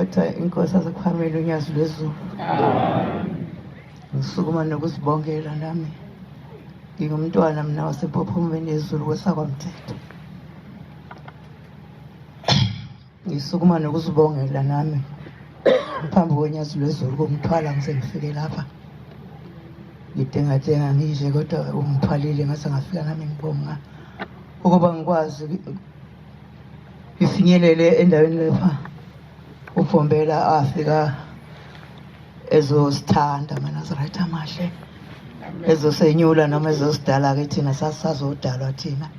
Kodwa inkosi asekuphamele unyazi lwezulu. Ngisukuma nokuzibongela nami. Ngingumntwana mina waseMpophomeni yezulu kwesakwamthetho. Ngisukuma nokuzibongela nami phambi konyazi lwezulu komthwala ngize ngifike lapha. Ngidingadinga ngisho kodwa ungithwalile ngase ngafika nami ngibonga ukuba ngikwazi ngifinyelele endaweni lapha uBhombela afika ezosithanda amaNazaretha amahle ezosenyula noma ezosidala ke thina sasazodalwa thina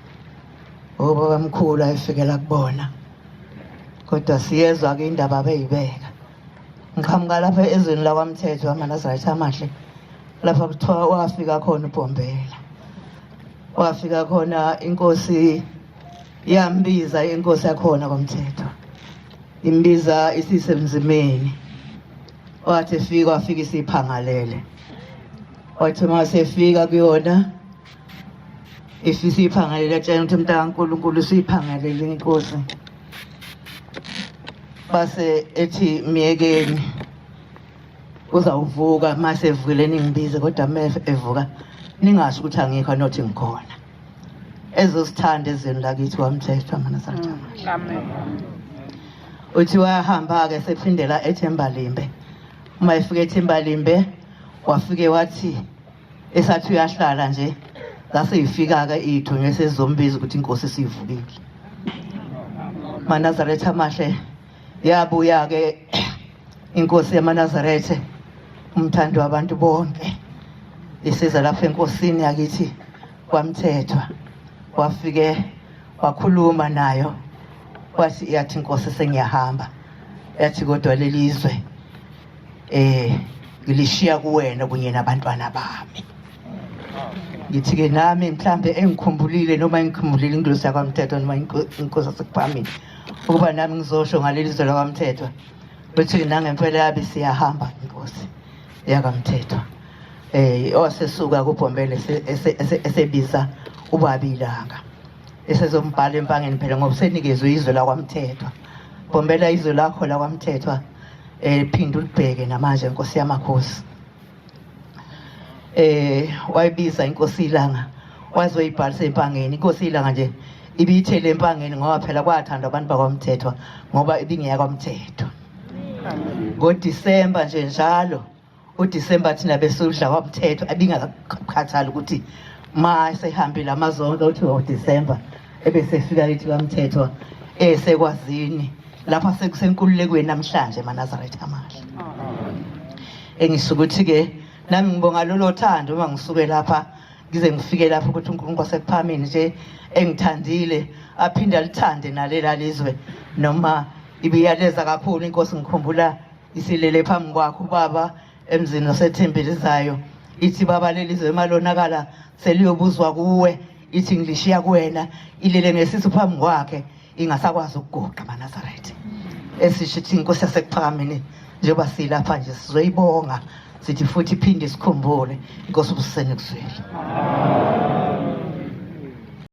obaba mkhulu ayifikela kubona kodwa siyezwa ke indaba beyibeka ngiqhamuka lapha ezweni lakwaMthetho amaNazaretha amahle lapha kuthiwa wafika khona uBhombela wafika khona inkosi yambiza inkosi yakhona kwamthetho imbiza isisemzimeni wathi efika wafika isiphangalele wathi uma sefika kuyona ifisa iphangalele atshela ukuthi mntaka kaNkulunkulu usiphangalele inkosi base ethi miyekeni uzawuvuka mase evukile ningibize kodwa uma evuka ningasho ukuthi angikho nothi ngikhona ezosithanda ezweni lakithi wamthetho amaNazaretha amahle. Amen. Uthi wahamba-ke sephindela eThembalimbe. Uma efika eThembalimbe wafike wathi esathi uyahlala nje zase ifika-ke iy'thunywa esezombiza ukuthi inkosi isivukile. MaNazaretha amahle yabuya-ke inkosi yamaNazaretha umthandi wabantu bonke isiza lapha enkosini yakithi kwaMthethwa wafike wakhuluma nayo wathi yathi inkosi sengiyahamba yathi kodwa lelizwe eh ngilishiya kuwena kunye nabantwana bami ngithi ke nami mhlambe engikhumbulile noma engikhumbulile ingilosi yakwamthethwa noma inkosi yasekuphamini ukuba nami ngizosho ngaleli zwe lakwamthethwa ukuthi nangempela yabe siyahamba inkosi yakwamthethwa eh osesuka kuBhombele esebiza ubabi ilanga esezombhala empangeni phela ngoba usenikezwe izwe lakwamthethwa Bhombela izwe lakho lakwamthethwa eh phinda ulibheke namanje inkosi yamakhosi eh wayibiza inkosi ilanga wazoyibhalisa empangeni inkosi ilanga nje ibiyithele empangeni ngoba phela kwathandwa abantu bakwamthethwa ngoba ibingeyakwamthethwa ngoDisemba nje njalo uDisemba thina besudla kwamthetho abingakhathali ukuthi ma sehambile amazonke uthi ngoDisemba ebesefika kithi kwamthetho esekwazini lapha sekusenkululekweni namhlanje emaNazaretha amahle engisuke ukuthi ke nami ngibonga lolo thando uma ngisuke lapha ngize ngifike lapho ukuthi uNkulunkulu wasekuphamini nje engithandile aphinde alithande nalela lizwe noma ibiyaleza kakhulu inkosi ngikhumbula isilele phambi kwakho ubaba emzini wasethembelizayo ithi baba leli zwe malonakala seliyobuzwa kuwe ithi ngilishiya kuwena ilele ngesisu phambi kwakhe ingasakwazi ukuguqa maNazaretha esisho ithi inkosi yasekuphakameni njengoba silapha nje sizoyibonga sithi futhi iphinde sikhumbule inkosi ubusene kuzwile.